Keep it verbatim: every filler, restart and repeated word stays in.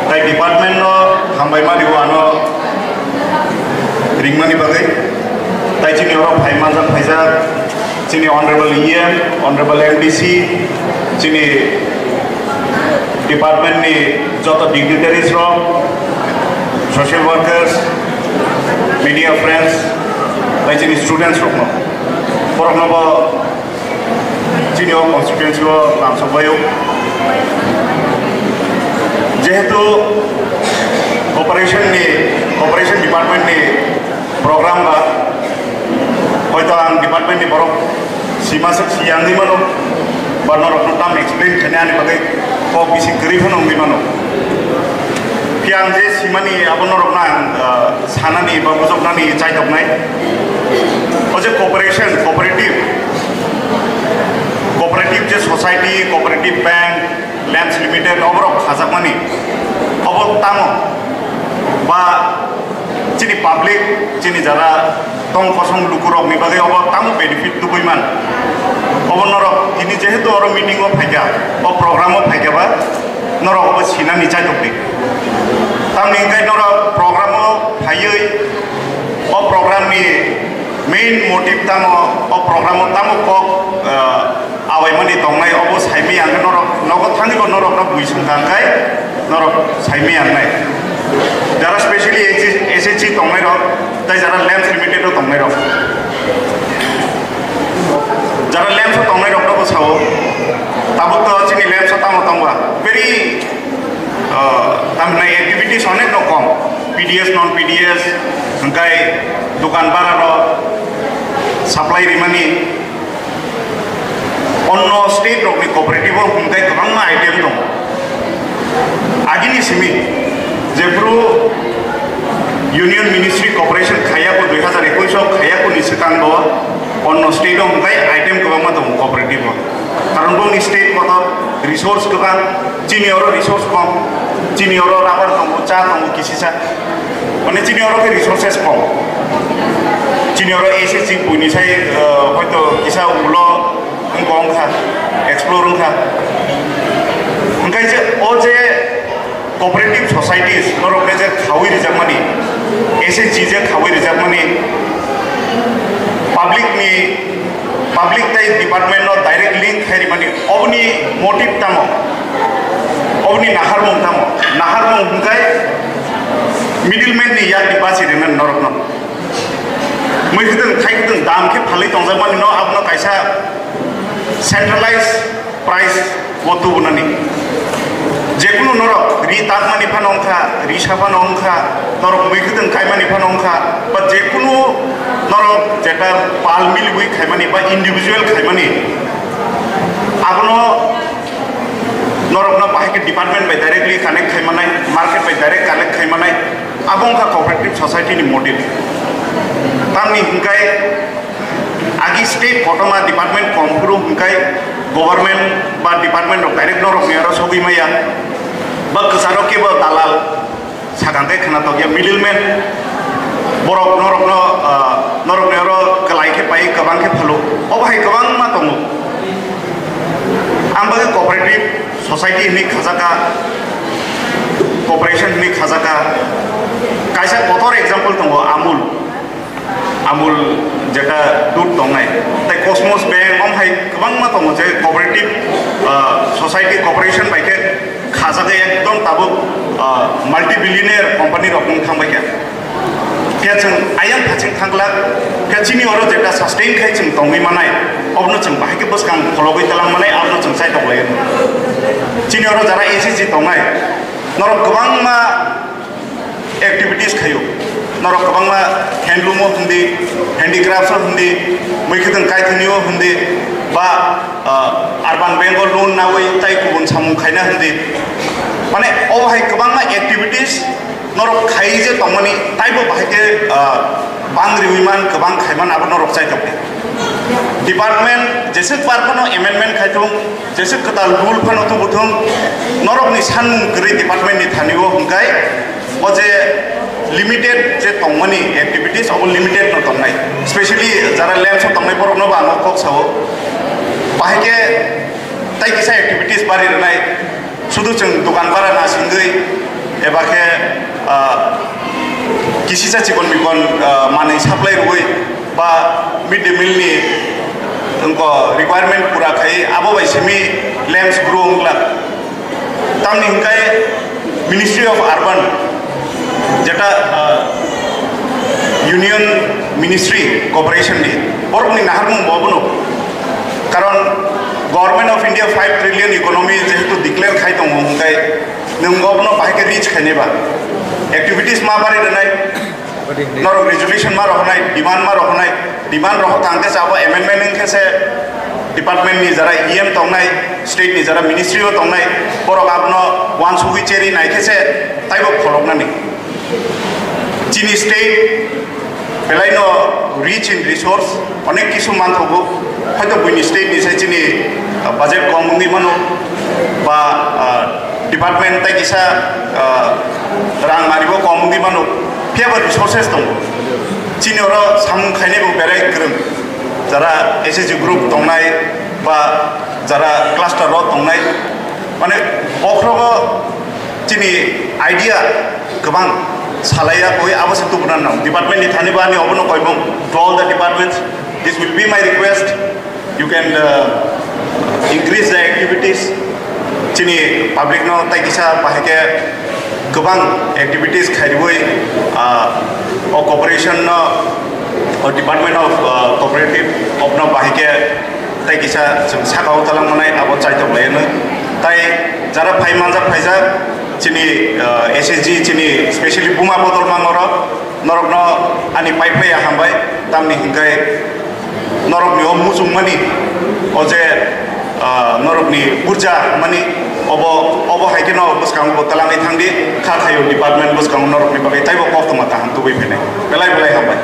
Tai department no hambai ma rio ano ringmani bagwi. Tai chini oro phai manjak phaijak chini honorable E M, honorable M D C, chini department ni joto dignitaries rok, social workers, media friends, tai chini students rok no. Borok no bo chini o constituency o lamsok baio. Jehetu cooperation ni, cooperation department ni program ba, hoito ang department ni borok sima se siyangwi mano, ba norok no tam explain khainani bagwi kok bisi kwrwi phano wngwi mano. Phiya ang je simani abo norok no ang, ah, sanani ba bujoknani chaitoknai. O je cooperation, cooperative, cooperative je society, cooperative bank, lamps limited, oborok khajakmani, obo tamo ba chini public, chini jara tong kosong lukurokni bagwi obo tamo benefit tubui man. Obo norok tini jehetu oro meeting o phaikha, o program o phaikha ba, norok obo sinani chaitok di. Tamni hwnkhe norok program o phaiwi o program ni main motive tamo, o program o tamo kok, ah, awaimani tongnai, obo saimaya hwnkhe norok nogo thangwi bo norok no bui sung kha hwnkhe norok saimaya wngnai. Jara specially S H G tongnai rok, tai jara lamps limited o tongnai rok. Jara lamps o tongnai rok no bo sao, tabuk to chini lamps o tamo tongba. Very, ah, tamni activities onek rokom, P D S, non P D S, hwnkhe dukan bara rok, supply rimani, onno state rokni cooperative o hwnkhe kwbangma item dong. Agini simi jephru Union Ministry cooperation khaiya ko dui hazar ekush o khaiya ko ni swkang bo onno state o hwnkhe item kwbangma tongo cooperative o. Karon bongni state kotor, resource kwbang, chini oro resource kom, chini oro rubber tongo, cha tongo, kisisa. Mane chini oro khe resources kom. Chini oro S H G buini sai, uh, hoito kisa ulo wngkha, explore wngkha. Hwnkhe je o je cooperative societies norok je khawi rijakmani, S H G je khawi rijakmani, public ni, public tai department no direct link khai rimani, oboni motive tamo, oboni naharmung tamo, naharmung hwnkhe middleman ni yak ni basi rina norok no. Mui khwtwng, khai khwtwng dam khe phalwi tongjakmani no abono kaisa centralized price o tubunani. Jekunu norok ri takmani phano wngkha, ri saphano wngkha, norok mui khwtwng kaimani phano wngkha, ba jekunu norok jeta pal milibui khaimani ba individual khaimani, abono norokno bahai khe department bai directly connect khai manai, market bai direct connect khai manai, abo wngkha cooperative society ni motive. Tamni hwnkhe agi state kotorma department kom phuru hwnkhe government ba department rok direct norokni aro sogwi maya, ba kwcharo kebo dalal sakang khe khna tokya middleman, borok norokno, ah, norokni oro kwlai khe pai kwbang khe phalo, obo hai kwbangma tongo. Ang bagwi cooperative society hinwi khajaka, cooperation hinwi khajaka. Kaisa kotor example tongo, Amul. Amul jeta dud tongnai, tei Cosmos Bank, om hai kwbangma tongo je cooperative, ah, society cooperation bai khe khajagwi ekdom tabuk, ah, multi billionaire company rok wng thangbai kha. Khe chwng ayang phaching thangla, khe chini oro jeta sustain khai chwng tongwi manai, obono chwng bahai khe bwskang phologwi twlang manai, abono chwng chaitok lai. Chini oro jara S H G tongnai, norok kwbangma activities khaio. Norok kwbangma handloom o hindi, handicrafts o hindi, mui khwtwng kaithwni o hindi, ba, ah, urban bank o loan nawi tai kubun samung khaina hindi. Mane obo hai kwbangma activities norok khai je tongmani, taibo bahai khe, ah, bang riwi man, kwbang khai man, abo norok chai tongdi. Department jeswk bar phano amendment khai thung, jeswk kwtal rule phano tubu thung, norokni sanmung kwrwi department ni thani o hwnkhe o je limited je tongmani activities, obo limited no tongnai. Specially jara lamps o tongnai borok no bo ang kok sao. Bahai khe tai kisa activities bari rwnai. Sudu chwng dukan bara na singwi eba khe, ah, kisisa chikon mikon, ah, manwi supply rwwi ba mid day meal ni wngkha requirement pura khai abo bai simi lamps grow wngla. Tamni hwnkhe Ministry of Urban, jeta, ah, Union Ministry Corporation ni, borokni naharmung bo bono. Karon Government of India five trillion economy jehetu declare khai tongo, hwnkhe nwng bono bahai khe reach khainai ba. Activities ma bari rwnai, norok resolution ma rohornai, demand ma rohornai, demand rohor thang khe abo amendment wng khe se department ni jara E M tongnai, state ni jara ministry o tongnai, borok abono uansugwi cheri nai khe se taibo pholoknani. Chini state belai no rich in resource, onek kisu manthogo, hoito buini state ni se chini, ah, budget kom wngwi mano, ba, ah, department tai kisa, ah, rang maribo kom wngwi mano, phiyaba resources tongo. Chini oro samung khainai bo berai kwrwng, jara S H G group tongnai ba jara cluster o tongnai, mane bokhrogo chini idea kwbang salaiya koi abo se tubuna nang department ni thani ba ani obono koimung to all the departments. This will be my request. You can, uh, increase the activities. Chini public no tai kisa bahai khe kwbang activities khairwi, ah, o corporation no, o Department of, ah, Cooperative of no bahai khe tai kisa chwng saka o talang manai abo chaitok lai no. Tai jara phai manjak phaijak chini, ah, S H G chini specially Buma Bodol Mangoro norokno ani pai phaiya hambai, tamni hwnkhe norokni o muchungmani o je, ah, norokni burja mani obo, obo hai kheno bwskango bo talangwi thangdi, kha khayo department bwskango norokni bagwi taibo koktwma kaham tubui phainai. Belai belai hambai.